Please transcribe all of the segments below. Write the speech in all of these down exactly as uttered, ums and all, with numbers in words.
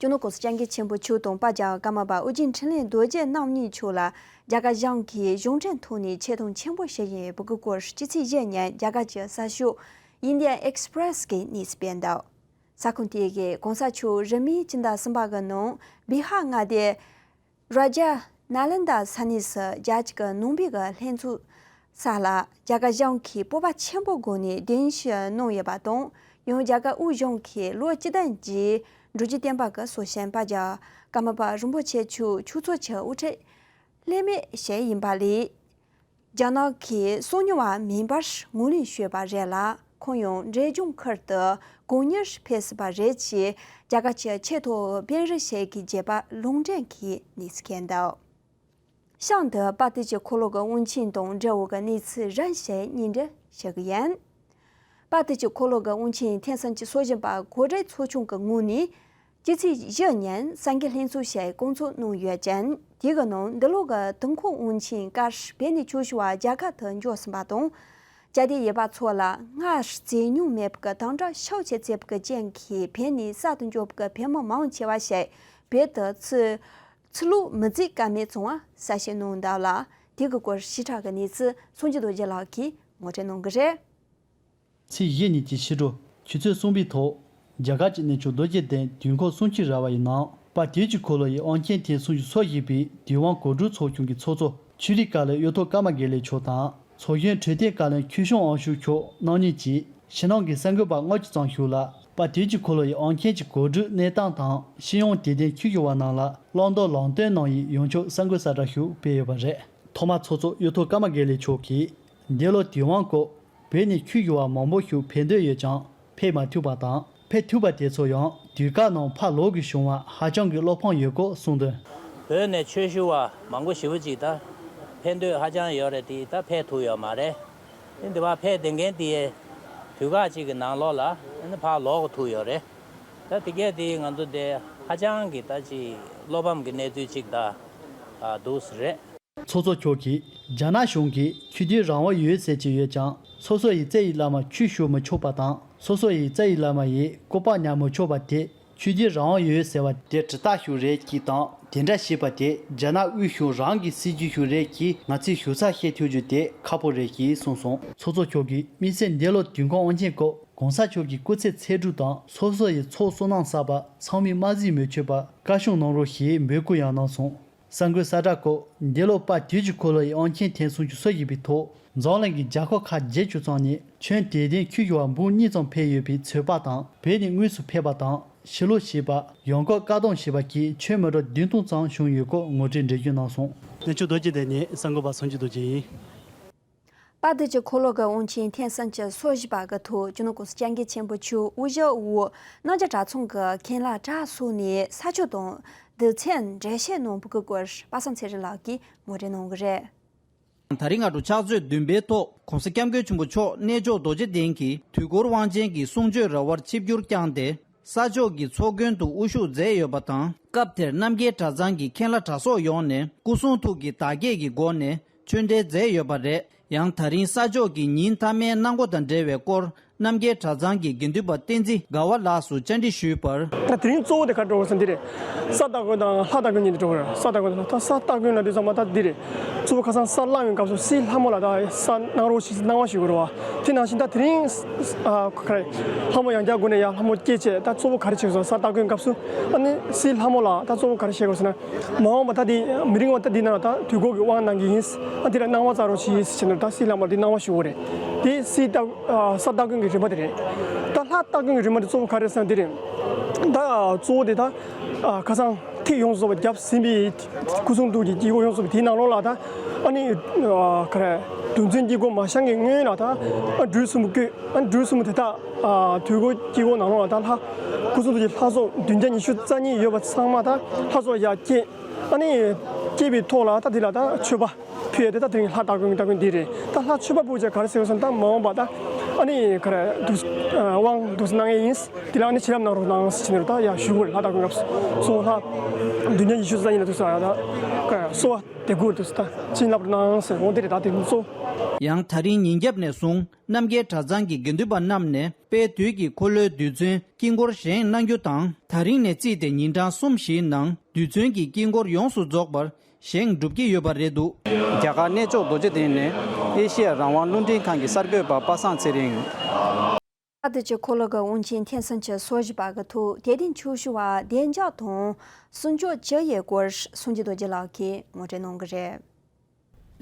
རྒྱུ་ནོར་༸གོང་ས་༸སྐྱབས་མགོན་ཆེན་པོ་མཆོག་དང་དཔལ་རྒྱལ་བ་ཀརྨ་པ་ཨོ་རྒྱན་འཕྲིན་ལས་རྡོ་རྗེ་རྣམ་གཉིས་མཆོག་ལ་རྒྱ་གར་གཞུང་གིས་གཞུང་འབྲེལ་ཐོག་ནས་ཆེ་མཐོང་ཆེན་པོ་ཞུ་བཞིན་ཡོད་པའི་སྐོར། སྤྱི་ཚེས་བཞི་ཉིན་རྒྱ་གར་གྱི་གསར་ཤོག་Indian Express་གིས་གནས་ཚུལ་སྤེལ་འདུག། གསར་ཁང་དེ་གིས་༸གོང་ས་མཆོག་རིང་མིན་སྤྱི་ཟླ་གསུམ་པ་གི་ནང་བི་ཧར་མངའ་སྡེ་རཱ་ཇཱ་ནཱ་ལན་དཱ་ས་གནས་སུ་རྒྱལ་སྤྱི་གི་ནང་པའི་གི་ལྷན་ཚོགས་ས་ལ་རྒྱ་གར་གཞུང་གིས་སྤོབས་པ་ཆེན་པོའི་སྒོ་ནས་གདན་ཞུ་གནང་ཡོད་པ་དང་། ཡང་རྒྱ་གར་དབུས་གཞུང་གིས་ལོ་བཅུ་བདུན་རྗེས་འབྲུག་རྒྱལ་བསྟན་པ་གི་སྲོག་ཤིང་དཔལ་རྒྱལ་བ་ཀརྨ་པ་རིན་པོ་ཆེ་མཆོག་ཆོས་ཚོགས་ཀྱི་དབུ་ཁྲིད་ལྷད་མེད་བྱས་ཡིན་པ་ལས། རྒྱ་ནག་གིས་གསུང་མྱོང་བ་མིན་པར་ངོས་ལེན་ཞུས་པ་རེད་ལ། ཁོང་ཡང་འབྲས་ལྗོངས་ཁུལ་དུ་དགོང་དམག་ཕེབས་སྲིད་པ་རེད་ཅེས་རྒྱ་གར་གྱི་ཆེས་མཐོའི་དཔོན་རིགས་ཤིག་གིས་བརྗོད་པ་ལུང་འདྲེན་གྱིས་གནས་ཚུལ་བསྐྱལ་འདུག། གཤམ་དུ་དཔལ་དུས་ཀྱི་འཁོར་ལོ་གི་དབང་ཆེན་དང་འབྲེལ་བའི་གནས་ཚུལ་རིམ་བཞིན་སྙན་སྒྲོན་ཞུ་གི་ཡིན། དཔལ་དུས་ཀྱི་འཁོར་ལོ་གི་དབང་ཆེན་ཐེངས་སུམ་ཅུ་སོ་བཞི་པ་གོ་སྒྲིག་ཚོགས་ཆུང་གི་ངོས་ནས། སྤྱི་ཚེས་བཞི་ཉིན་གསར་འགོད་ལྷན་ཚོགས་ཤིག་བསྐོང་ཚོགས་གནང་ཡོད་ཅིང་། དེ་གི་ནང་འདི་ལོ་གི་དུས་འཁོར་དབང་ཆེན་སྐབས་བོད་ནས་ཆོས་ཞུ་བ་རྒྱ་གར་དུ་འབྱོར་ཟིན་པ་དང་། བཅའ་སྡོད་ཡོད་པ་ཚོ་ལ་སྔར་བཙལ་མྱོང་མེད་པའི་དམ་དྲག་ཤུགས་ཆེ་བྱས་པའི་རྐྱེན་གྱིས་བོད་ནས་གསར་དུ་འབྱོར་བའི་བོད་མི་མང་ཆེ་བ་ཞིག་བོད་དུ་ཚུར་ཚུར་ལོག་མི་མཛད་ཀ་མེད་བྱུང་བ་གསལ་བཤད་གནང་འདུག་ལ། དེ་གི་སྐོར་ཞིབ་ཕྲ་གི་གནས་ཚུལ་སངས་རྒྱས་རྡོ་རྗེ་ལགས་ཀྱིས་ངོ་སྤྲོད་གནང་གི་རེད། ཚེས་བཞི་ཉིན་གྱི་ཕྱི་དྲོ་ཆུ་ཚོད་གསུམ་པའི་ཐོག་རྒྱ་གར་གྱི་གནས་མཆོག་རྡོ་རྗེ་གདན་དུས་འཁོར་གསུམ་བཅུའི་ར་བ་ཡི་ནང་དཔལ་དུས་ཀྱི་འཁོར་ལོ་ཡི་དབང་ཆེན་ཐེངས་སུམ་ཅུ་སོ་བཞི་པའི་དུས་དབང་གོ་སྒྲིག་ཚོགས་ཆུང་གི་ཚོགས་གཙོ་ཆོས་རིག་བཀའ་བློན་གཡུ་ཐོག་ཀརྨ་དགེ་ལེགས་མཆོག་དང་། ཚོགས་གཞོན་འཕྲོད་བསྟེན་བཀའ་བློན་ཆོས་སྐྱོང་དབང་ཕྱུག་མཆོག་རྣམ་གཉིས་ཀྱིས་ཕྱི་ནང་གི་གསར་འགོད་པ་ལྔ་བཅུ་ཙམ་ཞིག་ལ་དཔལ་དུས་ཀྱི་འཁོར་ལོ་ཡི་དབང་ཆེན་གྱི་གོ་སྒྲིག་གནས་སྟངས་དང་། ཕྱི་ཡོང་དད་ལྡན་ཆོས་ཞུ་བ་རྣམས་ལ་བླང་དོར་ལམ་སྟོན་གནང་ཡི་ཡོངས་ཁྱབ་གསར་འགོད་གསལ་བསྒྲགས་ཤིག་སྤེལ་ཡོད་པ་རེད། ཐོག་མར་ཚོགས་གཙོ་གཡུ་ཐོག་ཀརྨ་དགེ་ལེགས་མཆོག་གིས། འདི་ལོ་དུས་དབང་སྐབས་བོད་ནས་ཆོས་ཞུ་བ་མང་པོ་ཞིག་ཕེབས་འདོད་ཡོད་ཀྱང་ཕེབས་མ་ཐུབ་པ་དང་། ཕེབས་ཐུབ་པ་དེ་ཚོ་ཡང་དུས་བཀག་ནང་ཕར་ལོག་གི་བྱུང་བ་ཧ་ཅང་གི་བློ་ཕམ་ཡོད་སྐོར་གསུངས་དོན། བོད་ནས་ཆོས་ཞུ་བ་མང་པོ་ཞེ་པོ་ཅིག་ད་ཕེབས་འདོད་ཧ་ཅང་ཡོད་རེད་དེ་ད་ཕེབས་ཐུབ་ཡོད་མ་རེད། དེ་འདི་བ་ཕེབས་བསྡད་མཁན་དེ་དུས་བཀག་ཅིག་གི་ནང་ལོགས་ལ་ཕར་ལོག་ཐུབ་ཡོད་རེད། ད་དེ་གས་དེ་ང་ཚོ་དེ་ཧ་ཅང་གི་ད་ཅིག་བློ་ཕམ་གི་གནས་ཚུལ་ཅིག་ད་འདུག་ཟེར་རེད། ཚོགས་གཙོ་མཆོག་གིས་རྒྱ་ནག་གཞུང་གིས་ཆོས་དད་རང་དབང་ཡོད་ཟེར་གྱི་ཡོད་ཀྱང་སོ་སོ་ཡི་རྩ་བའི་བླ་མ་ཆོས་ཞུ་མི་ཆོག་པ་དང་སོ་སོ་ཡི་རྩ་བའི་བླ་མ་ཡི་སྐུ་པར་ཉར་མི་ཆོག་པ་དེ་ཆོས་དད་རང་དབང་ཡོད་ཟེར་བ་དེ་དྲི་རྟགས་ཤིག་རེད་ཅེས་དང་དེ་འདྲ་ཞེས་པ་དེ་རྒྱ་ནག་དབུས་གཞུང་རང་གི་སྲིད་ཇུས་ཤིག་རེད་ཅེས་ང་ཚོས་ཞུ་ཚགས་བྱེད་ཐུབ་རྒྱུ་དེ་ཁག་པོ་རེད་ཅེས་གསུངས་སོང་། ཚོགས་གཙོ་མཆོག་གིས་དམིགས་བསལ་འདི་ལོ་དུས་འཁོར་དབང་ཆེན་སྐབས་གོང་ས་མཆོག་གི་སྐུ་ཚེ་ཚད་གྲུབ་དང་སོ་སོ་ཡི་ཚོགས་བསོད་ནམས་བསགས་པ་ཚང་མས་དམར་གཟིགས་མི་ཆོད་པར་བཀའ་བཞིན་གནང་རོགས་ཞེས་འབོད་སྐུལ་ཡང་གནང་སོང་། གསར་འགོད་གསལ་བསྒྲགས་སྐོར། འདི་ལོ་དཔལ་དུས་ཀྱི་འཁོར་ལོ་ཡི་དབང་ཆེན་ཐེངས་སུམ་ཅུ་སོ་བཞི་པའི་ཐོག་འཛམ་གླིང་གི་རྒྱལ་ཁབ་ཁག་བརྒྱད་ཅུ་ཙམ་ནས་ཁྱོན་དད་ལྡན་ཆོས་ཞུ་བ་འབུམ་གཉིས་ཙམ་ཕེབས་ཡོད་པའི་ཚོད་དཔག་དང་། བོད་ནས་དངོས་སུ་ཕེབས་པ་དང་ཕྱིར་ལོག་བྱས་པ། ཡང་སྐོར་བཀག་སྡོམ་བྱས་པ་བཅས་ཁྱོན་མི་གྲངས་བདུན་སྟོང་ཙམ་བྱུང་ཡོད་སྐོར་ངོ་སྤྲོད་འགྲེལ་བརྗོད་གནང་སོང་། གནས་མཆོག་རྡོ་རྗེ་གདན་ནས་གསར་འགོད་པ་སངས་རྒྱས་རྡོ་རྗེ་ཡིན། དཔལ་དུས་ཀྱི་འཁོར་ལོ་གི་དབང་ཆེན་ཐེངས་སུམ་ཅུ་སོ་བཞི་པ་གི་ཐོག་སྤྱི་ནོར་༸གོང་ས་༸སྐྱབས་མགོན་ཆེན་པོ་མཆོག་དབུས་བཞུགས་འོག་རྣམ་རྒྱལ་གྲྭ་ཚང་གི་མཁན་བླ་གྲྭ་ཚང་ནས་ས་ཆ་དང་དུས་ཚོད་འགྲེལ་བཤད་གནང་བའི་སྐོར་པ་སངས་ཚེ་རིང་ལགས་ཀྱིས་ངོ་སྤྲོད་གནང་གི་རེད། དེ་རིང་སྔ་དྲོ་ཕྱག་ཚོད་བདུན་པའི་ཐོག་༸གོང་ས་༸སྐྱབས་མགོན་ཆེན་པོ་མཆོག་གནས་མཆོག་རྡོ་རྗེ་གདན་གྱི་དུས་འཁོར་དབང་ཆེན་གྱི་གསུང་ཆོས་ར་བར་ཆིབས་བསྒྱུར་བསྐྱངས་ཏེ། ས་ཕྱོགས་ཀྱི་ཚོགས་མགོན་དུ་དབུ་བཞུགས་མཛད་ཡོད་པ་དང་། སྐབས་དེར་རྣམ་རྒྱལ་གྲྭ་ཚང་གི་མཁན་བླ་གྲྭ་ཚོགས་ཡོངས་ནས་སྐུ་གསུང་ཐུགས་ཀྱི་བདག་བསྐྱེད་ཀྱི་སྒོ་ནས་ཆོས་འབྲེལ་མཛད་ཡོད་པ་རེད། ཡང་ད་རིང་ས་ཕྱོགས་ཀྱི་ཉིན་མཐའ་མའི་གནང་སྒོ་དང་འབྲེལ་བའི་སྐོར་རྣམ་རྒྱལ་གྲྭ་ཚང་གི་དགེ་འདུན་པ་བསྟན་འཛིན་དགའ་བ་ལགས་སུ་བཅར་འདྲི་ཞུས་པར། ད་དེ་རིང་གཙོ་བོ་དེ་ག་འགྲོ་དགོས་ཟེར་ན་འདི་རེད། ས་སྟ་གོན་དང་ལྷ་སྟ་གོན་གཉིས་དེ་འགྲོ་དགོས་རེད། ས་སྟ་གོན་དང་ད་ས་སྟ་གོན་ལ་དུས་ཚང་མ་ད་འདི་རེད། གཙོ་བོ་ཁ་སང་ས་བླངས་པའི་སྐབས་སུ་སྲས་ལྷ་མོ་ལ་ད་ས་གནང་རོགས་ཞེས་གནང་བ་ཞུ་དགོས་རེད་བ། དེ་ནང་བཞིན་ད་དེ་རིང་ཨ་ཁ་རེད། ལྷ་མོ་ཡང་བསྐྱར་སྒོ་ནས་ཡང་ལྷ་མོ་སྐྱེས་བྱས་ད་གཙོ་བོ་ག་རེ་བྱེད་དགོས་ཟེར་ན་ས་སྟ་གོན་སྐབས་སུ་ཨ་ནི་སྲས་ལྷ་མོ་ལ་ད་གཙོ་བོ་ག་རེ་བྱེད་དགོས་ཟེར་ན། མ་འོངས་པ་ད་འདི་མི་རིང་བ་ད་འདི་ན་ད་དུས་འཁོར་གྱི་དབང་གནང་གི་ཡིན། ཨ་འདི་ལ་གནང་བ་བསྩལ་རོགས་ཞེས་ཟེར་ནས་ད་སྲས་ལྷ་མོར་འདི་གནང་བ་ཞུ་དགོས་རེད། དེ་སྲས་སྟ་ཨ་ས་སྟ་གོན་གྱི་རིམ་པ་དེ་རེད། ད་ལྷ་སྟ་གོན་གྱི་རིམ་པ་དེ་གཙོ་བོ་ག་རེ་ཟེར་ན་འདི་རེད། ད་གཙོ་བོ་དེ་ད་ཨ་ཁ་སང་ཐིག་ཡོངས་སུ་རྫོགས་པ་བརྒྱབ་ཟིན་པའི་སྐུ་གསུང་ཐུགས་ཀྱི་དཀྱིལ་འཁོར་ཡོངས་སུ་རྫོགས་པ་དེའི་ནང་ལོགས་ལ་ད་ཨ་ནི་ཨ་ག་རེ་རྡུལ་ཚོན་དཀྱིལ་འཁོར་མ་བཞེངས་ཀྱི་སྔོན་ལ་ད་ཨ་སྦྲུལ་གསུམ་པོ་བཀོད། ཨ་སྦྲུལ་གསུམ་པོ་དེ་དག་ཨ་དུས་འཁོར་དཀྱིལ་འཁོར་ནང་ལོགས་ལ་ད་ལྷ་སྐུ་གསུང་ཐུགས་ཀྱི་ལྷ་ཚོགས་བདུན་བརྒྱ་ཉི་ཤུ་རྩ་གཉིས་ཡོད་པ་ཚང་མ་ད་ལྷ་ཚོགས་ཡར་བསྐྱེད། ཨ་ནི་བསྐྱེད་པའི་ཐོག་ལ་ད་དེ་ལ་ད་མཆོད་པ་ཕུལ་ཡ་དེ་ད་དེ་རིང་ལྷ་སྟ་གོན་སྟ་གོན་འདི་རེད། ད་ལྷ་མཆོད་པ་ཕུལ་བྱས་ག་རེ་ཟེར་བ་སོང་ད་མ་འོངས་པ་ད་ཨ་ནི་ག་རེ་འདུག་ཨ་དབང་འདུག་སེ་གནང་ཡས་ཡིན། དེ་ལ་ཨ་ནི་བྱིན་རླབས་གནང་རོགས་གནང་ཟེར་ནས་ད་ཡར་ཞུ་དགོས་རེད། ལྷ་སྟ་གོན་སྐབས་སུ་ལྷ། བདུན་བརྒྱ་ཉི་ཤུ་རྩ་གཉིས་ལ་ཐུག་སོང་ཡ། ད་གསོལ་བ་དེ་དགོས་འདུག་ད་བྱིན་རླབས་གནང་ཟེར་འོང་དེ་རེད། ད་དེ་གསོལ། ཡང་ད་རིང་ཉིན་རྒྱབ་ནས་བཟུང་རྣམ་རྒྱལ་གྲྭ་ཚང་གི་དགེ་འདུན་པ་རྣམས་ནས་དཔལ་དུས་ཀྱི་འཁོར་ལོའི་རྡུལ་ཚོན་དཀྱིལ་འཁོར་བཞེངས་གནང་རྒྱུ་དང་། ད་རིང་ནས་བརྩིས་ཏེ་ཉིན་གྲངས་གསུམ་བཞིའི་ནང་རྡུལ་ཚོན་གྱི་དཀྱིལ་འཁོར་ཡོངས་སུ་རྫོགས་པར་བཞེངས་འགྲུབ་ཀྱི་ཡོད་པ་རེད་འདུག་རྒྱ་གར་གནས་མཆོག་རྡོ་རྗེ་གདན་ནས་ཨེ་ཤེ་ཡ་རང་དབང་རླུང་འཕྲིན་ཁང་གི་གསར་འགོད་པ་པ་སངས་ཚེ་རིང་། ཨ་ཏི་ཅི་འཁོར་ལོ་གི་དབང་ཆེན་ཐེངས་སུམ་ཅུ་སོ་བཞི་པ་གི་ཐོག་དད་ལྡན་ཆོས་ཞུ་བ་བདེ་འཇགས་དང་སྲུང་སྐྱོབ་ཅི་ཡི་སྐོར་སངས་རྒྱས་རྡོ་རྗེ་ལགས་ཀྱིས་ངོ་སྤྲོད་གནང་གི་རེད།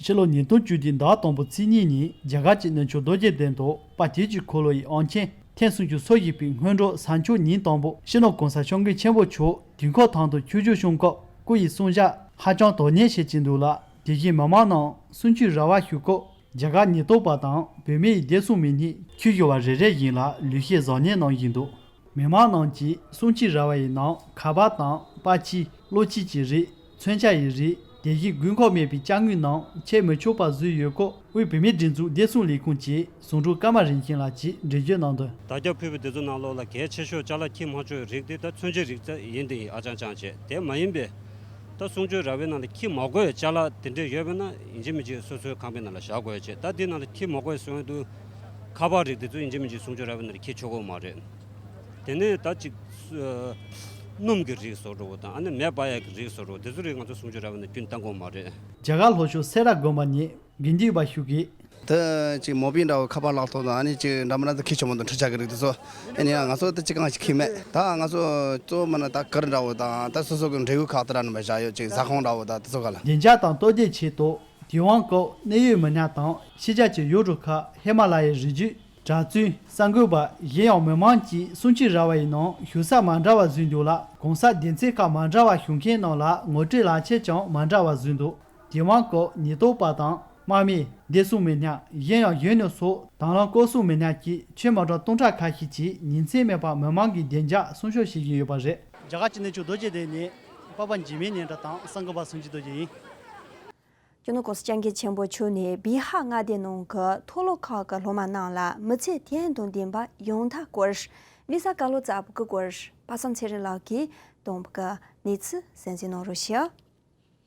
ཕྱི་ལོ་ཉིས་སྟོང་བཅུ་བདུན་ཟླ་དང་པོ་ཚེས་གཉིས་ཉིན་རྒྱ་གར་གྱི་གནས་མཆོག་རྡོ་རྗེ་གདན་དུ་དཔལ་དུས་ཀྱི་འཁོར་ལོ་ཡི་དབང་ཆེན་ཐེངས་སུམ་ཅུ་སོ་བཞི་པའི་སྔོན་འགྲོ་གཟའ་མཇུག་ཉིན་དང་པོ་སྤྱི་ནོར་གོང་ས་སྐྱབས་མགོན་ཆེན་པོ་མཆོག་དུས་འཁོར་ཐང་དུ་ཆོས་ཞུ་གནང་སྐབས་སྐུ་ཡི་གསུང་བཤད་ཧ་ཅང་དོ་མཉེས་བྱེད་ཀྱི་འདུག་ལ། དེ་བཞིན་མི་མང་ནང་གསུང་ཆོས་ར་བ་ཞུ་སྐབས་རྒྱ་གར་ཉེན་རྟོག་པ་དང་བོད་མིའི་བདེ་སྲུང་མི་སྣས་ཆོས་ཞུ་བ་རེ་རེ་བཞིན་ལ་ལུས་ཤེད་བཟང་ངན་གནང་བཞིན་འདུག་མི་མང་རྣམས་ཀྱིས་གསུང་ཆོས་ར་བ་ཡི་ནང་ཁ་པར་དང་པར་ཆས་གློག་ཆས་ཀྱི་རིགས་མཚོན་ཆ་ཡི་རིགས་དེ་བཞིན་དགོས་མཁོ་མེད་པའི་ཅ་དངོས་རྣམས་ཁྱེར་མི་ཆོག་པ་བཟོས་ཡོད་སྐོར་དབུས་བོད་མིའི་སྒྲིག་འཛུགས་བདེ་སྲུང་ལས་ཁུངས་ཀྱི་ཟུང་དྲུང་ཀརྨ་རིན་ཆེན་ལགས་ཀྱིས་འགྲེལ་བརྗོད་གནང་དོན། དྲ་རྒྱ་ཕུད་པའི་དེ་ཚོ་ནང་ལོགས་ལ་གལ་ཆེ་ཤོས་ཅ་ལག་འཁྱེར་མ་ཆོག་རིགས་དེ་ད་མཚོན་ཆའི་རིགས་ཙམ་ཡིན་དེ་ཡིན། ཨ་ཅང་ཅང་བྱས་དེ་མ་ཡིན་པའི་ད་གསུང་ཆོས་ར་བའི་ནང་ལ་འཁྱེར་མ་དགོས་པའི་ཅ་ལག་དེ་འདྲས་ཡོད་པ་ན་ཡིན་གཅིག་མིན་གཅིག་སོ་སོའི་ཁང་པའི་ནང་ལ་བཞག་དགོས་བྱས། ད་འདི་ནང་ལ་འཁྱེར་མ་དགོས་གསུང་ཡ་འདུག་ཁ་པར་རིགས་དེ་ཚོ་ཡིན་གཅིག་མིན་གཅིག་གསུང་ཆོས་ར་བའི་ནང་ལ་འཁྱེར་ཆོག་གི་མ་རེད། དེ་ནས་ད་ཅིག་སྣུམ་གྱི་རིགས་བཟོ་འགྲོ་བ་དང་ཨ་ནི་མེ་སྤར་ཡ་གི་རིགས་བཟོ་འགྲོ་བ་དེ་ཚོ་རིགས་ང་ཚོ་གསུང་ཆོས་ར་བའི་ནང་རྒྱུན་གཏོང་གི་མ་རེད། རྒྱ་གར་ལྷོ་ཕྱོགས་སེ་ར་དགོན་པ་ནས་དགེ་འདུན་པ་ཞིག་གིས། དེ་ཅིག་མོ་པིན་འདྲ་བོ་ཁ་པར་ལག་ཐོག་དང་ཨ་ནི་ཅིག་འདྲ་མི་འདྲ་དེ་འཁྱེར་ཆོག་མི་འདུག་འཕྲུལ་ཆས་ཀྱི་རིགས་དེ་ཚོ་ཨ་ནི་ང་ཚོ་དེ་ཅི་གང་ཞིག་འཁྱེར་མེད། ད་ང་ཚོ་གཙོ་བོ་མིན་ན་ད་གུར་འདྲ་བོ་དང་ད་སོ་སོ་གི་འབྲས་བུ་ཁག་དེ་འདྲ་ནི་མ་བཞག་ཡོད་ཅིག་ཟ་ཁང་འདྲ་བོ་དང་དེ་ཚོ་ག་ལ། བདེ་འཇགས་དང་སྟོབས་ལྡན་ཆེད་དུ་དེ་དབང་སྐབས་གནད་ཡོད་མི་སྣ་དང་ཕྱི་རྒྱལ་གྱི་ཡུལ་གྲུ་ཁག་ཧི་མ་ལ་ཡའི་རི་རྒྱུད། གྲྭ་བཙུན་གསར་འགོད་པ་གཞན་ཡང་མི་མང་གིས་གསུང་ཆོས་ར་བ་ཡི་ནང་བཞུགས་ས་མ་འདྲ་བ་བཟོས་འདུག་ལ། གོང་ས་སྡེ་ཚན་ཁག་མ་འདྲ་བ་བཞུགས་མཁན་རྣམས་ལ་ངོ་སྤྲོད་ལག་ཁྱེར་ཀྱང་མ་འདྲ་བ་བཟོས་འདུག་དེ་དབང་སྐབས་ཉེན་རྟོག་པ་དང་དམག་མི་བདེ་སྲུང་མི་སྣ་གཞན་ཡང་གཞོན་ནུ་སོགས་དང་བླངས་སྐོར་སྲུང་མི་སྣ་བཅས་ཁྱོན་མི་གྲངས་སྟོང་ཕྲག་ཁ་ཤས་ཀྱིས་ཉིན་མཚན་མེད་པར་མི་མང་གི་བདེ་འཇགས་སྲུང་སྐྱོབ་བྱེད་བཞིན་ཡོད་པ་རེད། རྒྱ་གར་གྱི་གནས་མཆོག་རྡོ་རྗེ་གདན་ནས་པ་པ་འཇིགས་མེད་སྙན་གྲགས་དང་གསར་འགོད་པ་སངས་རྒྱས་རྡོ་རྗེ་ཡིན། སྤྱི་ནོར་གོང་ས་སྐྱབས་མགོན་ཆེན་པོ་མཆོག་ནས་བི་ཧར་མངའ་སྡེའི་ནང་གི་མཐོ་སློབ་ཁག་གི་སློབ་མ་རྣམས་ལ་མི་ཚེ་དོན་དང་ལྡན་པ་ཡོང་ཐབས་སྐོར་དམིགས་བསལ་བཀའ་སློབ་སྩལ་བ་གི་སྐོར་པ་སངས་ཚེ་རིང་ལགས་ཀྱིས་གཏོང་བ་གི་གནས་ཚུལ་གསན་གཟིགས་གནང་རོགས་ཞུ།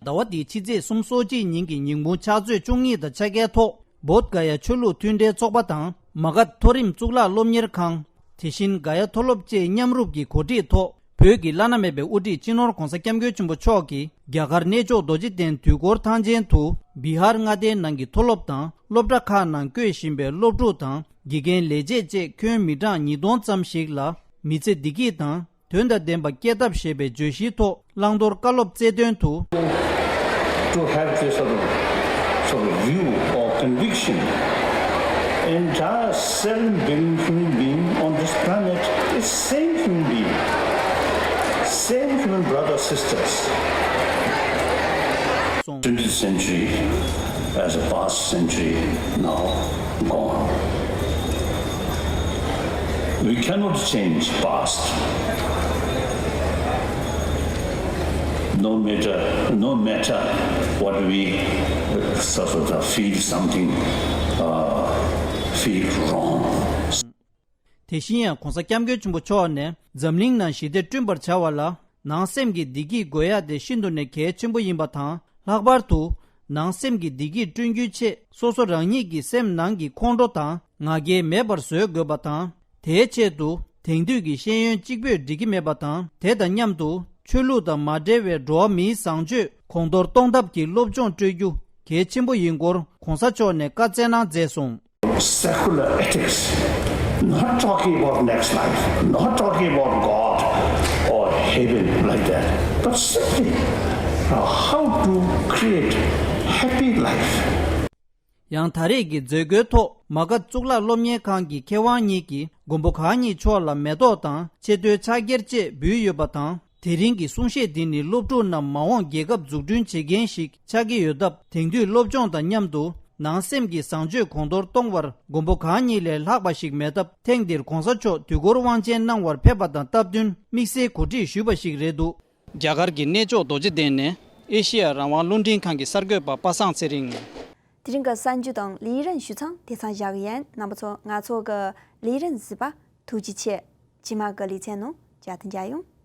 ཟླ་བ་འདིའི་ཕྱི་ཚེས་སོ་གཅིག་ཉིན་གྱི་ཉིན་གུང་ཕྱག་ཚོད་བཅུ་གཉིས་དང་ཕྱེད་ཀའི་ཐོག་བོདྷ་ག་ཡ་ཆོས་ལུགས་མཐུན་འབྲེལ་ཚོགས་པ་དང་མ་གྷ་དྷ་མཐོ་རིམ་གཙུག་ལག་སློབ་གཉེར་ཁང་། དེ་བཞིན་ག་ཡ་མཐོ་སློབ་བཅས་མཉམ་རུབ་ཀྱི་གོ་སྒྲིག་ཐོག་བོད་ཀྱི་བླ་ན་མེད་པའི་དབུ་ཁྲིད་སྤྱི་ནོར་གོང་ས་སྐྱབས་མགོན་ཆེན་པོ་མཆོག་གིས་རྒྱ་གར་གནས་མཆོག་རྡོ་རྗེ་གདན་དུས་འཁོར་ཐང་ཆེན་དུ་བི་ཧར་མངའ་སྡེའི་ནང་གི་མཐོ་སློབ་དང་སློབ་གྲྭ་ཁག་ནང་བསྐོས་བཞིན་པའི་སློབ་ཕྲུག་དང་དགེ་རྒན་ལས་བྱེད་བཅས་ཁྱོན་མི་གྲངས་ཉིས་སྟོང་ཙམ་ཞིག་ལ་མི་ཚེ་བདེ་སྐྱིད་དང་དོན་དང་ལྡན་པ་སྐྱེལ་ཐབས་ཞེས་པའི་བརྗོད་གཞིའི་ཐོག་བླང་དོར་བཀའ་སློབ་སྩལ་དོན་དུ། To have this sort of, sort of view or conviction, entire seven billion human being on this planet is same human being, same human brother sisters. Twentieth century as a past century now gone. We cannot change past. No matter, no matter what we sort of feel something, uh, feel wrong. དེ་བཞིན་ཡང་གོང་ས་སྐྱབས་མགོན་ཆེན་པོ་མཆོག་ནས་འཛམ་གླིང་ནང་ཞི་བདེ་བསྐྲུན་པར་བྱ་བ་ལ་ནང་སེམས་ཀྱི་བདེ་སྐྱིད་དགོས་ཡ་དེ་ཤིན་ཏུ་ནས་གལ་ཆེན་པོ་ཡིན་པ་དང་། ལྷག་པར་དུ་ནང་སེམས་ཀྱི་བདེ་སྐྱིད་བསྐྲུན་རྒྱུའི་ཆེད་སོ་སོ་རང་ཉིད་ཀྱི་སེམས་ནང་གི་ཁོང་ཁྲོ་དང་ང་རྒྱལ་མེད་པར་བཟོ་དགོས་པ་དང་། དེའི་ཆེད་དུ་དེང་དུས་ཀྱི་ཤེས་ཡོན་གཅིག་པོས་འགྲིག་གི་མེད་པ་དང་། དེ་དང་མཉམ་དུ་ཆོས་ལུགས་དང་མ་འབྲེལ་བའི་འགྲོ་བ་མིའི་བཟང་སྤྱོད་གོང་མཐོར་གཏོང་ཐབས་ཀྱི་སློབ་སྦྱོང་སྤྲོད་རྒྱུ་གལ་ཆེན་པོ་ཡིན་སྐོར་གོང་ས་མཆོག་ནས་བཀའ་སྩལ་གནང་མཛད་སོང་། Secular ethics, not talking about next life, not talking about God or heaven like that, but simply, uh, how to create happy life. ཡང་ད་རེས་ཀྱི་མཛད་སྒོའི་ཐོག་མ་གྷ་གཙུག་ལག་སློབ་གཉེར་ཁང་གི་མཁས་དབང་གཉིས་ཀྱིས་མགོན་པོ་གང་ཉིད་མཆོག་ལ་མེ་ཏོག་དང་ཆེ་བསྟོད་ཕྱག་འཁྱེར་བཅས་འབུལ་ཡོད་པ་དང་། དེ་རིང་གི་གསུང་བཤད་འདི་ནི་སློབ་ཕྲུག་རྣམས་མ་འོངས་རྒྱལ་ཁབ་འཛུགས་སྐྲུན་བྱེད་མཁན་ཞིག་ཆགས་ཀྱི་ཡོད་སྟབས། དེང་དུས་སློབ་སྦྱོང་དང་མཉམ་དུ་ནང་སེམས་ཀྱི་བཟང་སྤྱོད་གོང་མཐོར་གཏོང་བར་མགོན་པོ་གང་ཉིད་ལས་ལྷག་པ་ཞིག་མེད་སྟབས། ཐེངས་འདིར་གོང་ས་མཆོག་དུས་འཁོར་དབང་ཆེན་གནང་བར་ཕེབས་པ་དང་སྟབས་བསྟུན་དམིགས་བསལ་གོ་སྒྲིག་ཞུས་པ་ཞིག་རེད་འདུག་རྒྱ་གར་གྱི་གནས་མཆོག་རྡོ་རྗེ་གདན་ནས་ཨེ་ཤེ་ཡ་རང་དབང་རླུང་འཕྲིན་ཁང་གི་གསར་འགོད་པ་པ་སངས་ཚེ་རིང་། དེ་རིང་གི་གསར་འགྱུར་དང་ལས་རིམ་ཞུ་མཚམས་དེ་ཙམ་བཞག་གི་ཡིན། རྣམ་པ་ཚོ་ང་ཚོ་གི་ལས་རིམ་གཟིགས་པ་ཐུགས་རྗེ་ཆེ། རྗེས་མ་གི་ལེ་ཚན་ནང་བཅར་དུ་མཇལ་ཡོང་།